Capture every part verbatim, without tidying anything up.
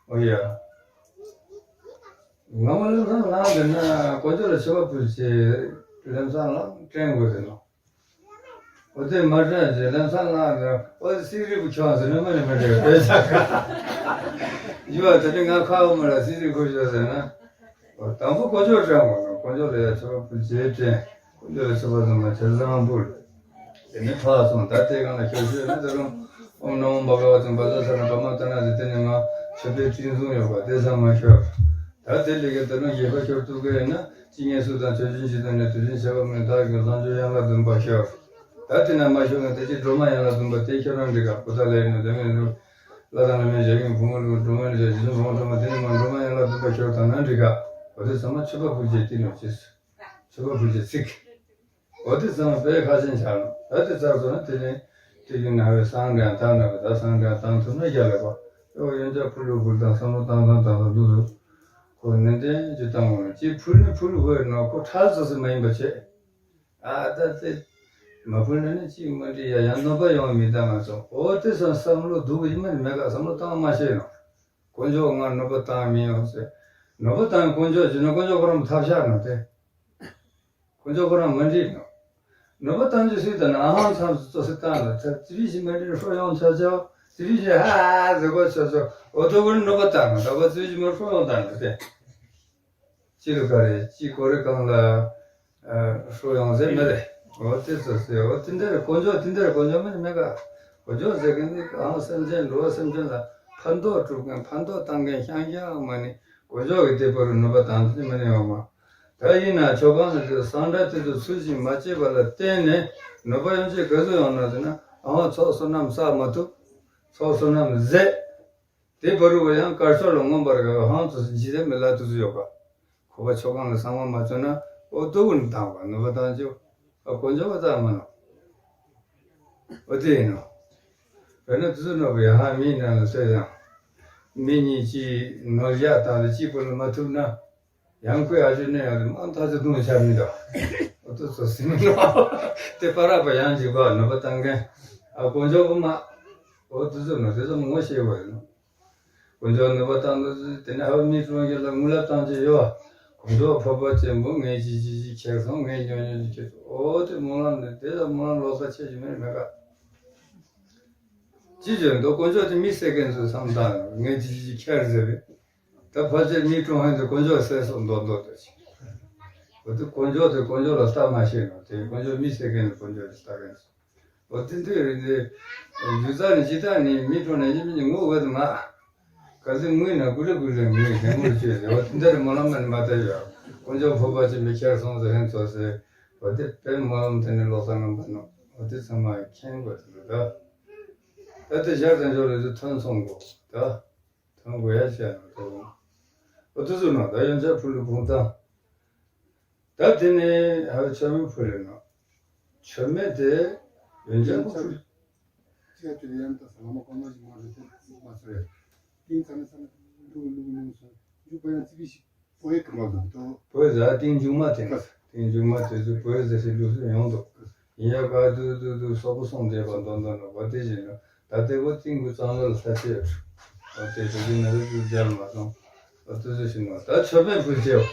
ཨོ་ཡ། ང་མ་ལམ་སང་ལངས་འདི་ན་དཀོན་མཆོག་ལ་མཆོད་པ་ཕུལ་ཆེད་ལམ་སང་ལངས་དྲན་དགོས་དེ་ནོ། འོ་དེ་མ་དྲན་ཅེས་ལམ་སང་ལངས་འདི་ན་འོ་དེ་སིག་རིལ་བུ་ཁྱོད་ཟེར་ན་མ་ནི་མ་འདྲེ་བས་ཆག་ག་ཡུ་བ་དེ་ནི་ང་ཁ་འོ་མ་ལ་སིག་རིལ་བུ་ཁྱོད་ཟེར་ན། འོ་དང་པོ་དཀོན་མཆོག་དྲན་དགོས་ནོ། དཀོན་མཆོག་ལ་ཡ་མཆོད་པ་ཕུལ་ཆེད་དྲན། དཀོན་མཆོག་ལ་མཆོད་པ་ཚང་མ་ཆ་ཚང་ཕུལ། དེ་ནས་ཕར་སོང་། ད་དེ་གང་ལ་ཞོ་ཞོ་ནི་ད་རུང་ཨོམ་ནམ་བྷ་ག་ཝ་ཏི་བཛྲ་ས་ན་པདྨ་ཏ་ན་ཟེར་དེ་ནི་ང་མཆོད་པའི་སྤྲིན་ཟུང་ཡོད་པ་དེ་ཚང་མ་ཤོར། ད་དེ་ལས་ཀྱི་ད་རུང་ཡེ་ཤེས་ཤོར་ཐུབ་ཀྱི་ཡིན་ན་ཅི་ངན་སུ་དང་ཆོས་ཅན་ཞིག་དང་ནི་དུས་ཆེན་བྱ་བ་མིན་བདག་གི་ལྷ་མཆོད་ཡན་ལག་བདུན་པ་ཤོར། ད་དེ་ན་མ་ཤོར་ན་དེ་ཅི་སྒྲོལ་མ་ཡན་ལག་བདུན་པ་དེ་ཤོར་ན་འགྲིག་ག་བུ་ད་ལས་ནི་དེ་མིན་རུ་བླ་དང་བླ་མའི་ཞལ་ཡོན་བུ་མོ་ལུ་སྒྲོལ་མ་ནི་ཞལ་རྗེ་བཙུན་བུ་མོ་སྒྲོལ་མ་དེ་ནི་མ་སྒྲོལ་མ་ཡན་ལག་བདུན་པ་ཤོར་དང་ན་འགྲིག་ག་འོ་དེ་ཚང་མ་མཆོད་པ་ཕུལ་ཆེད་དེ་ནོ་ཅི་མཆོད་པ་ཕུལ་ཆེད་ཚིག་འོ་དེ་ཚང་མ་དཔེ་ཁ་ཆེན་ཆགས་ནོ། ད་དེ་ཚར་སོང་ན་དེ་ནས་དེ་གི་ན་བའི་སང་འགྲན་བཏང་ན་བ་ད་སང་འགྲན་བཏང་ཐུབ་ན་རྒྱ་ལས་པ་ཨེ་བ་ཡོན་ཆབ་ཕུལ་ལུགས་ཕུལ་དང་བསམ་བློ་བཏང་དང་བཏང་དང་འདུག་འདུག་ཁོ་ནན་ཏན་གྱི་བཏང་བ་ཅིག་ཕུལ་ནི་ཕུལ་ལུགས་བོད་ནོ་ཁོ་ཁྲལ་ཚོ་སི་མ་ཡིན་པ་བྱེད། ཨ་ད་དེ་མ་ཕུལ་ན་ནི་ཅིག་མ་འདྲི་ཡ་ཡང་གནོད་པ་ཡོང་མི་ད་མ་སོང་། འོ་དེ་སང་བསམ་བློ་སྡུག་ཡིན་མ་ནི་མེད་ག་བསམ་བློ་བཏང་མ་ཤེས་ནོ། དཀོན་མཆོག་ང་གནོད་པ་བཏང་མི་ཡོང་ཟེར། གནོད་པ་བཏང་དཀོན་མཆོག་བྱས་ན་དཀོན་མཆོག་ཁོ་རང་ཐབས་ཤག་ནོ་དེ། དཀོན་མཆོག་ཁོ་རང་མ་འགྲིག་ནོ། གནོད་པ་བཏང་རྒྱུ་སུས་བཏང་ན་ཨ་ཧང་མཚམས་སུ་ཙོ་སི་བཏང་ལ་ཚ་ཙི་བི་ཞིག་མ་འགྲིག་ཧྲོ་ཡོང་ཆ་ཆོ་ཙི་བི་ཞིག་ཧ་ཧ་ཟེར་གོ་ཆ་ཆོ་འོ་དོ་གོ་ནི་གནོད་པ་བཏང་ནོ་ད་བ་ཙི་བི་ཞིག་མ་ཧྲོ་ཡོང་བཏང་ནོ་དེ། ཅི་རུ་ག་རེ་ཅི་གོ་རེ་གང་ལ་ཧྲོ་ཡོང་ཟེར་མི་རེད། འོ་དེ་ཙོ་སི་འོ་དེ་འདྲ་རེད་དཀོན་མཆོག་དེ་འདྲ་རེད་དཀོན་མཆོག་མ་ནི་མེད་ག་དཀོན་མཆོག་ཟེར་མཁན་ནི་གང་སེམས་ཅན་འགྲོ་བ་སེམས་ཅན་ལ་ཕན་ཐོགས་སྒྲུབ་མཁན་ཕན་ཐོགས་བཏང་མཁན་ཤང་ཤང་མ་ནི་དཀོན་མཆོག་གི་དེ་བར་གནོད་པ་བཏང་དེ་མ་ནི་ཡོང་མ། ད་ཡིན་ན་མཆོད་ཁང་ནང་གི་སང་འདྲ་དེ་ཚོ་ཚུལ་བཞིན་མ་བྱས་པ་ལ་བརྟེན་ནས་གནོད་པ་ཡོང་ཆེད་ག་ཚོད་ཡོང་ན་ཟེར་ན་ཨ་ཚོགས་བསོད་ནམས་བསགས་མ་ཐུབ། ཚོགས་བསོད་ནམས་ཟད། དེ་བར་དུ་ཡང་དཀར་ཕྱོགས་ལ་མངོན་པར་དགའ་བའི་ཧང་ཚོ་འཇིག་རྟེན་མི་ལ་དུ་ཚོད་ཡོད་པ། ཁོ་པ་མཆོད་ཁང་ལ་ཚང་མ་མ་བྱོན་ན་ཨོ་ཏོ་བུ་ནི་དང་བ་ནུ་བ་དང་ཅོ། ཨ་དཀོན་མཆོག་པ་ཙམ་མ་ནོ། ཨོ་དེ་ཡིན་ནོ། དཔེར་ན་དུ་ཚོད་ནོ་བུ་ཡ་ཧ་མིའི་ནང་ལ་ཚོད་ཡང་། མི་གཉིས་ཀྱིས་ནོར་བཞག་དང་ལ་གཅིག་པུ་ལ་མ་ཐུབ་ན། ཡང་ཁོས་ཨ་ཅོ་ནས་ཡང་དེ་མང་ཐག་ཆོད་དུང་ཆ་མི་འདུག་ཨོ་ཏོ་ཚོ་སིམ་ནོ། དེ་པ་ར་པ་ཡང་འཇིགས་པ་ནུ་བ་དང་གན། ཨ་དཀོན་མཆོག་པ་མ། ཨོ་དུ་ཚོད་ནོ་དེ་ཚོ་ངོ་ཤེས་པ་ཡིན་ནོ། དཀོན་མཆོག་ནུས་པ་དང་དུ་དེ་ནས་ཧ་མི་གྲོང་ཁྱེར་ལ་དངུལ་ལ་བཏང་ཆེ་ཡོད། དཀོན་མཆོག་འཕགས་པ་ཆེན་པོ་ངས་ཅི་ཅི་ཅི་ཁྱེར་སོང་ངས་ཉོ་ཉོ་ཅི་ཁྱེར་སོང་། ཨོ་དེ་སྨོན་ལམ་ནི་དེ་ལ་སྨོན་ལམ་ལོག་ས་ཆེ་ཞིག་མེད་མེད་ག་ཅི་བྱོས་འདུག་དཀོན་མཆོག་དེ་མི་སེ་ཀན་སུ་བསམ་བཏང་ངས་ཅི་ཅི་ཅི་ཁྱེར་ཟེར་བས། ད་ཕལ་ཆེར་མི་གྲོང་ཁྱེར་དུ་དཀོན་མཆོག་སེ་སོགས་མདོག་མདོག་ཏུ་ཅི། འོ་དེ་དཀོན་མཆོག་དེ་དཀོན་མཆོག་ལ་ལྟ་མ་ཤེས་ནོ་དེ་དཀོན་མཆོག་མི་སེ་ཀན་དུ་དཀོན་མཆོག་ལ་ལྟ་མཁན་སོ། འོ་དེ་འདྲ་རེད་དེ། རྒྱུ་རྩ་ནས་ཇི་ལྟར་ནི་མི་ཁྲོ་ནས་ཡིན་མིན་ངོ་བོ་དུ་མ། གལ་སྲིད་དངུལ་ན་ཀུ་ལེ་ཀུ་ལེ་དངུལ་ལྡེ་མོར་བཅོས་ཟེར་འོ་དེ་འདྲ་རེད་སྨོན་ལམ་མ་ནི་མ་བཏབ་ཡོད། དཀོན་མཆོག་འཕགས་པ་ཆེན་པོས་ཁྱེར་སོང་ཟེར་ཧན་ཚོ་ཟེར། འོ་དེ་དཔེ་སྨོན་ལམ་དེ་ནི་ལོག་ས་ངན་པ་ནོ། འོ་དེ་ཚང་མ་མཁྱེན་དགོས་དེ་རེད་ད། ད་དེ་ཞར་དང་འབྱོར་ལས་དུ་ཐོན་སོང་གོ་ད། ཐོན་དགོས་ཡ་བཤད་ན་ཐོན། འོ་དེ་ཚོ་ནང་ད་ཡོན་ཆབ་ཕུལ་ལུགས་ཕུང་ཐང་། ད་དེ་ནས་ཧ་མཆོད་མེ་ཕུལ་ལེ་ནོ། མཆོད་མེ་དེ་ཡོན་ཆབ་ཕུལ། ཅི་ཡ་ཅི་ཡ་ད་ས་ལ་མ་གོ་ནོ་ཞིག་མ་རེད་དེ་མ་ཚོད་རེད། ཏིང་ཚ་ན་ཚ་ན་ལུག་ལུག་ལུག་སོང་འཇུག་པ་ཡང་ཙི་པི་ཞིག་བོད་ཡིག་གི་མ་འདུག་དོ། བོད་ཟ་ཏིང་མཇུག་མ་དེ་ན་ཏིང་མཇུག་མ་དེ་ཚོ་བོད་ཟ་ཞིག་ལུགས་སྲོལ་ཡོང་འདུག་ཡིན་ཡ་ག་དུ་དུ་དུ་སོག་པོ་སོང་བསྡད་པ་མདོ་མདོ་ནོ་བ་དེ་བཞིན་ནོ། ད་ལྟའི་བོད་ཏིང་གི་གཙང་ལོ་ལ་ས་ཆེ་ཡོད། བ་དེ་དུ་དུ་ན་རུ་དུ་རྒྱལ་མ་སོང་། བ་དུ་དུ་ཞིག་ནོ་ད་མཆོད་མེ་ཕུལ་ཆེ་ཡོད།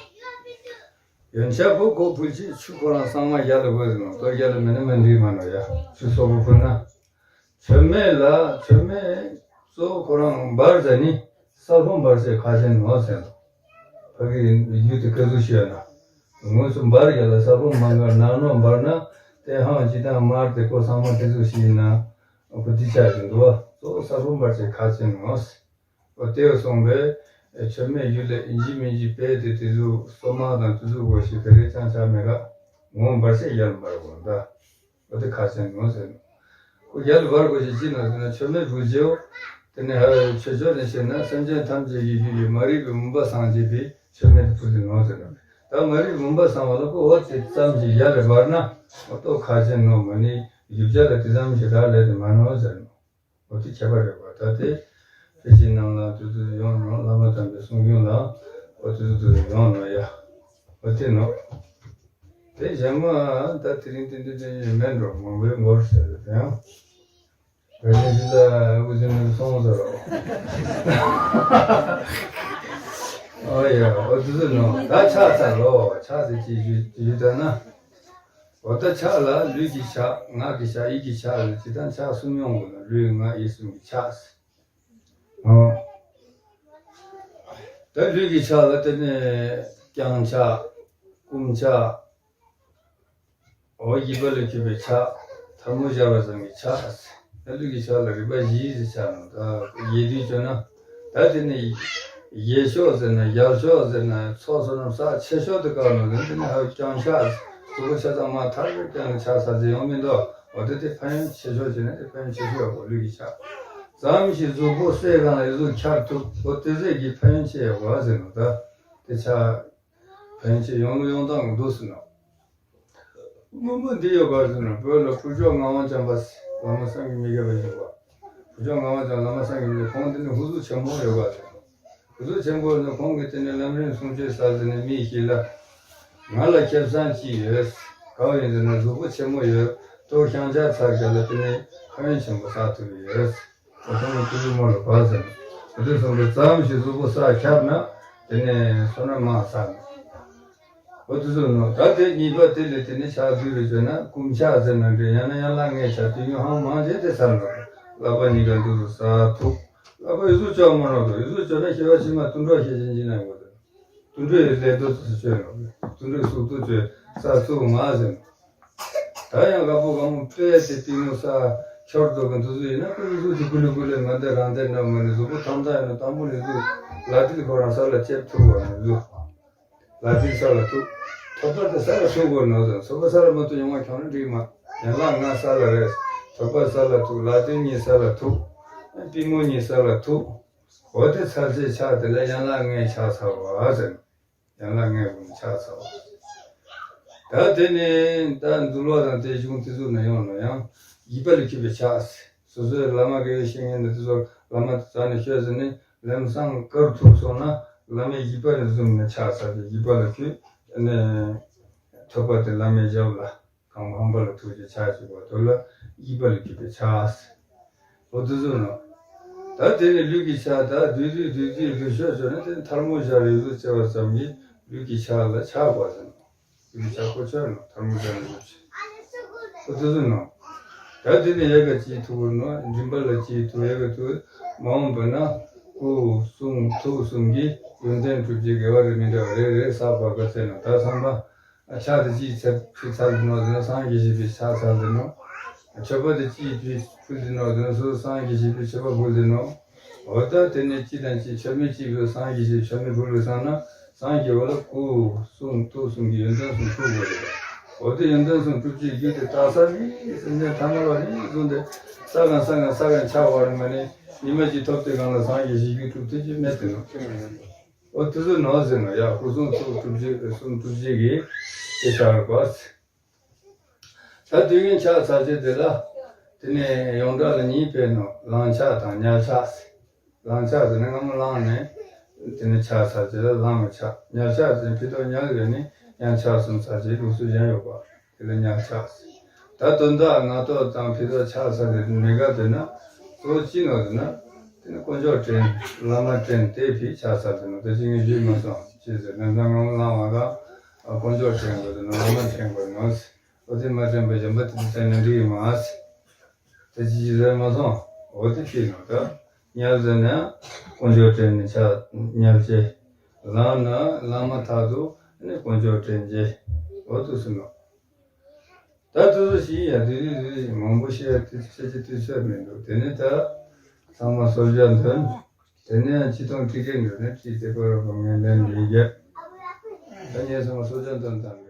ཡོན་ཆབ་བུ་གོ་ཕུལ་ཆེ་ཆུ་ཁོ་རང་གཙང་མ་རྒྱ་ལ་བོད་ཟ་ནོ་དོ་རྒྱ་ལ་མེ་ན་མ་འདྲིས་མ་ནོ་ཡ་ཆུ་སོག་པོ་ཕུལ་ན། མཆོད་མེ་ལ་མཆོད་མེ་གཙོ་བོ་ཁོ་རང་འབར་ཟ་ནི་ས་ཕོ་འབར་ཟེར་ཁ་ཆེན་ནོ་ཟེར་ནོ། ཕ་གི་རྒྱུ་དེ་ཀ་ཟུག་ཤེས་ན། དངོས་སུ་འབར་རྒྱ་ལ་ས་ཕོ་མ་འགར་ནག་ནོ་འབར་ན་དེ་ཧང་ཅི་དང་མར་དེ་ཀོ་ཚང་མ་དེ་ཟུག་ཤེས་ན། ཨོ་ཁོ་དི་ཆ་ཞིག་འདུག་བ་གཙོ་བོ་ས་ཕོ་འབར་ཟེར་ཁ་ཆེན་ནོ། ཨོ་དེ་སོང་བས་མཆོད་མེ་ཡུལ་ལ་ཨིན་ཇི་མིན་ཇི་པས་དེ་དེ་ཟུག་སོ་མ་དང་དེ་ཟུག་གོ་ཤེས་དེ་རེ་ཅང་ཆ་མེད་ག་ངོ་འབར་ཟེར་ཡར་འབར་གོ་ད། འོ་དེ་ཁ་ཆེན་ནོ་ཟེར་ནོ། ཁོ་རྒྱལ་བར་གོ་ཞིག་ཅི་ནོ་ཟེར་ན་མཆོད་མེ་བུ་རྗེའོ། དེ་ནས་ཧ་ཆོས་ཕྱོགས་ནས་བཤད་ན་སེམས་ཅན་ཐམས་ཅད་ཀྱི་རྒྱུད་ལ་མ་རིག་པའི་མུན་པ་སངས་རྒྱས་པའི་མཆོད་མེ་དེ་ཕུལ་ཏེ་ནོ་ཟེར་ནོ། ད་མ་རིག་པའི་མུན་པ་སངས་པ་ལ་ཁོ་འོ་དེ་ཙམ་ཞིག་ཡར་ལ་འབར་ན་འོ་ཏོ་ཁ་ཆེན་ནོ་མ་ནི་རྒྱུ་ཆ་ལ་དེ་ཙམ་ཞིག་རག་ལས་དེ་མ་ནོ་ཟེར་ནོ། འོ་དེ་ཁྱད་པར་ཡོད་པ་ད་དེ་ཕལ་ཆེར་ནང་ལ་དུ་དུ་ཡོང་ནོ་བླ་མ་དམ་པའི་གསུང་རྒྱུན་ལ་འོ་དུ་དུ་དུ་ཡོང་ནོ་ཡ། འོ་དེ་ནོ། དེ་གཞན་མ་ད་དེ་རིང་དེ་འདྲ་དེ་མེད་འགྲོ་མང་པོའི་མགོར་ཟེར་དེ་ཡང་། བོད་ནས་ཤི་ད་འུ་ཚོ་ནས་སོང་ཟེར་རོ། ཨོ་ཡ། ཨོ་དེ་ཚོ་ནོ་ད་ཆགས་ཚར་རོ། ཆགས་ཚར་ཅིག་ཞུ་ཞུ་ད་ན། ཨོ་ད་ཆགས་ལ་ལུས་ཀྱི་ཆགས། ངག་གི་ཆགས། ཡིད་ཀྱི་ཆགས་ལ་ཅི་ད་ཆགས་གསུམ་ཡོང་དགོས་ན། ལུས་ངག་ཡིད་གསུམ་གྱི་ཆགས། ཨོ། ད་ལུས་ཀྱི་ཆགས་ལ་དེ་ནས་རྐྱང་ཆགས། བསྐུམ་ཆགས། འོ་ཡིད་པ་ལ་གྱུར་པའི་ཆགས། ཐལ་མོ་སྦྱར་བ་ཙམ་གྱི་ཆགས། ད་ལུས་ཀྱི་ཆགས་ལ་རིམ་པ་བཞི་ཞིག་ཆགས་ནོ། ད་ཡལ་དུས་བྱོས་ན། ད་དེ་ནས་ཡལ་ཤོག་ཟེར་ན་ཡལ་ཤོག་ཟེར་ན་ཚོགས་བསོད་ནམས་བསགས་ཆེ་ཤོས་དེ་བཀག་ནོ་ཟེར་ན། དེ་ནས་ཧ་རྐྱང་ཆགས། གཟུགས་པོ་ཆ་ཚང་མ་ཐག་རིང་རྐྱང་ཆགས་ས་ཅིག་ཡོང་མི་འདུག་འོ་དེ་དེ་ཕན་ཡོན་ཆེ་ཤོས་བྱས་ན་དེ་ཕན་ཡོན་ཆེ་ཤོས་ཡོད་གོ། ལུས་ཀྱི་ཆགས་ཙམ་ཞིག་གཟུགས་པོ་གསལ་གང་ལ་ཡོད་གཟུགས་འཁྱར་ཐུབ། འོ་དེ་ཟེར་གྱི་ཕན་ཡོན་ཆེ་ཡོད་གོ་ཟེར་ནོ། ད་དེ་ཆགས། ཕན་ཆད་ཡོང་ལུགས་ཡོང་སྟངས་འདུག་ཟེར་ན། སྔོན་མ་འདི་ཡོད་པ་ཟེར་ན། བོད་ལ་ཕུར་ལྕོག་ངག་དབང་བྱམས་པ་ཟེར་བླ་མ་བསམ་གྱིས་མི་ཁྱབ་པ་ཞིག་པ། ཕུར་ལྕོག་ངག་དབང་བྱམས། བླ་མ་བསམ་གྱིས་མི་ཁྱབ། ཁོང་དེ་ནི་ཧུ་ཟུག་ཆེན་པོ་ཡོད་པ་ཟེར། ཧུ་ཟུག་ཆེན་པོ་ནི་ཁོང་གིས་དེ་ནི་ལམ་རིམ་གསུང་ཆོས་ཟེར་ནས་མི་ཞིག་ལ། ང་ལ་ཁེ་བཟང་ཅི་ཡོད། གང་ཡིན་ཟེར་ན་གཟུགས་པོ་ཆེན་པོ་ཡོད། ཏོག་ཤང་ཆ་ཚར་ག་ལ་དེ་ནི་ཕན་ཡོན་ཆེན་པོ་བསགས་ཐུབ་ཡོད། ད་ཐོག་མ་ཀུ་ལུ་མོ་ལ་བབས་ཟེར། ཨོ་དེ་སོང་པའི་ཙམ་ཞིག་གཟུགས་པོ་ས་ཁྱབ་ན་དེ་ནས་བསོད་ནམས་མང་བསགས་ནས། ཨོ་དེ་ཚོ་ནོ། ད་དེ་གཉིས་པ་དེ་ལས་དེ་ནས་ཕྱག་བསྡུས་རེ་བྱོས་ན་བསྐུམ་ཕྱག་ཟེར་ན་འདྲ། ཡང་ན་ཡན་ལག་ལྔའི་ཕྱག་དུས་ཡུན་ཧང་མང་བྱས་ཏེ་ཚར་ནོ། ལག་པ་གཉིས་ཀ་འདུག་སེ་ས་ཐུག་ལག་པ་ཡུ་ཟུག་ལྕོག་མ་ནོ་དོ། ཡུ་ཟུག་ལྕོག་ན་སྐྱེ་བ་ཕྱི་མ་དུད་འགྲོ་ཤེས་བཞིན་གྱི་ན་ཡོང་གི་འདུག་དུད་འགྲོའི་ལས་དུ་ཚུ་བཅོས་ནོ། དུད་འགྲོའི་གཟུགས་དུ་བཅོས་ས་ཚུགས་མ་ཟེར་ནོ། ད་ཡང་རྒད་པོ་སྒམ་པོ་དཔེ་དེ་པུས་མོ་ས་འཁྱོར་འདུག་གི་འདུག་ཚུལ་ཡིན་ན། ཁོའི་གཟུགས་དེ་ཀུ་ལེ་ཀུ་ལེ་མ་འདི་རང་བདེ་འདྲ་མ་ནི་གཟུགས་པོ་ཐམ་ཐམ་ཡིན་ན། དང་པོ་ནས་གཟུགས་ལག་མཐིལ་ཁོ་རང་ས་ལ་ལྕེབ་ཐུག་པ་ནི་གཟུགས། ལག་མཐིལ་ས་ལ་ཐུག་ཐོད་པ་དེ་ས་ལ་ཐུག་དགོས་ནོ་ཟེར། ཐོད་པ་ས་ལ་མ་ཐུག་ཡོང་བ་ཁྱོང་ན་འགྲིག་མ། ཡན་ལག་ལྔ་ས་ལ་རེད། ཐོད་པ་ས་ལ་ཐུག་ལག་མཐིལ་གཉིས་ས་ལ་ཐུག་པུས་མོ་གཉིས་ས་ལ་ཐུག་འོ་དེ་ཚར་ཚེ་ཕྱག་དེ་ལ་ཡན་ལག་ལྔའི་ཕྱག་ཚར་བ་ཟེར། ཡན་ལག་ལྔའི་སྒོ་ནས་ཕྱག་འཚལ་བ། ད་དེ་ནས་ད་འདུལ་བ་དང་དེ་གཞུང་དེ་ཚོ་ན་ཡོང་ན་ཡང་ཡིད་པ་ལ་གྱུར་པའི་ཕྱག་ཟེར། སོ་སོའི་བླ་མ་དགེ་བའི་བཤེས་གཉེན་དེ་ཚོ་བླ་མ་དེ་རྩ་ནས་ཤོད་ཟེར་ནས་ལམ་སང་བཀར་ཐུབ་སོང་ན་བླ་མའི་ཡིད་པ་ནས་བཟུང་ནས་ཕྱག་འཚལ་ཏེ་ཡིད་པ་ལ་གྱུར། དེ་ནས་ཐོད་པ་དེ་བླ་མའི་ཞབས་ལ། གང་ཧམ་པ་ལ་ཐུགས་རྗེ་ཕྱག་བྱེད་པ་དོ་ལ་ཡིད་པ་ལ་གྱུར་པའི་ཕྱག་ཟེར། འོ་དེ་ཚོ་ནོ། ད་དེ་ནི་ལུས་ཀྱི་ཕྱག་ད་བསྡུས་བསྡུས་བསྡུས་བསྡུས་བསྡུས་ཤོག་ཤོག་ནི་དེ་ནི་ཐལ་མོ་སྦྱར་རེ་ཟུག་བྱེད་པ་ཙམ་གྱིས་ལུས་ཀྱི་ཕྱག་ལ་ཆགས་པ་ཟེར་ནོ། ལུས་ཀྱི་ཕྱག་ཁོ་ཆོད་ནོ། ཐལ་མོ་སྦྱར་རེ་ཟུག་བྱེད། འོ་དེ་ཚོ་ནོ། ད་དེ་ནི་ཡལ་ག་གཅིག་ཐུག་ནོ། མགྲིན་པ་ལ་གཅིག་ཐུག་ཡལ་ག་ཐུག་མ་འོངས་པ་ན་སྐུ་གསུང་ཐུགས་གསུམ་གྱི་ཡོན་ཏན་གྲུབ་ཀྱི་དགེ་བ་རེ་མི་འདྲ་བ་རེ་རེ་བསགས་པ་ག་ཚད་ནོ། ད་ཚང་མ། ཕྱག་དེ་གཅིག་ཚར་ཕུལ་ཚར་འདི་ནོ་དེ་ནོ་སངས་རྒྱས་ཞེས་པའི་ཕྱག་འཚལ་འདི་ནོ། མཆོད་པ་དེ་གཅིག་ཕུལ་ཕུལ་འདི་ནོ་དེ་ནོ་སོ་སོ་སངས་རྒྱས་ཞེས་པའི་མཆོད་པ་ཕུལ་འདི་ནོ། འོ་ད་དེ་ནས་གཅིག་དང་གཅིག་མཆོད་མེ་གཅིག་ཕུལ་སངས་རྒྱས་ཞེས་མཆོད་མེ་ཕུལ་བའི་སང་ན་སངས་རྒྱས་པ་ལ་སྐུ་གསུང་ཐུགས་གསུམ་གྱི་ཡོན་ཏན་གསུམ་ཐུག་དགོས་རེད། འོ་དེ་ཡོན་ཏན་གསུམ་གྲུབ་ཀྱི་རྒྱུ་དེ་དག་ས་རིག་སེམས་ཅན་ཐ་མལ་བ་རིག་བཟུང་སྟེ་ས་གང་ས་གང་ས་གང་ཆགས་པ་རེད། མ་ནི་ཉི་མ་གཅིག་ཐོབ་དེ་གང་ལ་སངས་རྒྱས་ཞེས་རྒྱུ་གྲུབ་ཐུབ་ཀྱི་མེད་དེ་ནོ། འོ་དེ་ཚོ་ནོར་ཟེར་ན་ཡ་སྐུ་གསུང་ཐུགས་གྲུབ་རྗེས་གསུང་གྲུབ་རྗེས་ཀྱི་དེ་ཤར་བ། ད་དུས་རྒྱུན་ཕྱག་འཚལ་བྱེད་དེ་ལ། དེ་ནས་ཡོངས་གྲགས་ལ་གཉིས་ཕེབས་ནོ། ལང་ཕྱག་དང་ཉལ་ཕྱག་ཟེར། ལང་ཕྱག་ཟེར་ན་སྔ་མོ་ལངས་ནས་དེ་ནས་ཕྱག་འཚལ་བྱེད་ལ་ལངས་པའི་ཕྱག་ཉལ་ཕྱག་ཟེར་ན་ཕི་ཏོག་ཉལ་བའི་ནི་ཉལ་ཕྱག་གསུམ་འཚལ་བྱེད་ལུགས་སྲོལ་གཞན་ཡོད་པ། དེ་ལ་ཉལ་ཕྱག་ཟེར། ད་དོན་དག་སྔ་ཏོག་དང་ཕི་ཏོག་ཕྱག་འཚལ་དེ་མི་དགའ་དེ་ན་གཙོ་བོ་ཅི་ནོ་ཟེར་ན། དེ་ནི་དཀོན་མཆོག་དྲན་བླ་མ་དྲན་དེ་ཕི་ཕྱག་འཚལ་དེ་ནོ། དེ་ཅི་ངས་ཞུས་མ་སོང་ཅི་ཟེར་ན་ད་སྔ་མོ་ལངས་པ་དང་དཀོན་མཆོག་དྲན་དགོས་དེ་ནོ་བླ་མ་དྲན་དགོས་ནོ་ཟེར། འོ་དེ་མ་དྲན་པ་གཞན་པ་དེ་དྲན་ན་འགྲིག་གི་མ་ཟེར། དེ་ཅི་ཅི་ཟེར་མ་སོང་། འོ་དེ་ཅི་ནོ་ད། ཉལ་ཟེར་ན་དཀོན་མཆོག་དྲན་ནས་ཕྱག་ཉལ་བྱེད། ལངས་ན་ལངས་མ་ཐག་ཏུ་ནི་དཀོན་མཆོག་དྲན་བྱེད། འོ་དུ་སུ་ནོ། ད་དུ་སུ་ཞིག་ཡ་དུ་རི་རི་རི་མང་པོ་ཞིག་ཡ་དུ་ཆེ་ཆེ་དུས་ཚོད་མི་འདུག་དེ་ནི་ད་ཚང་མ་གསོལ་ཇ་འདོན། དེ་ནས་ཡང་ཅི་ཐོང་ཁྲི་ཀའི་འདུག་ནས་ཁྲི་དེ་པར་བ་ངན་ལན་ལས་རྒྱབ། ད་ངས་ཚང་མ་གསོལ་ཇ་འདོན་དང་།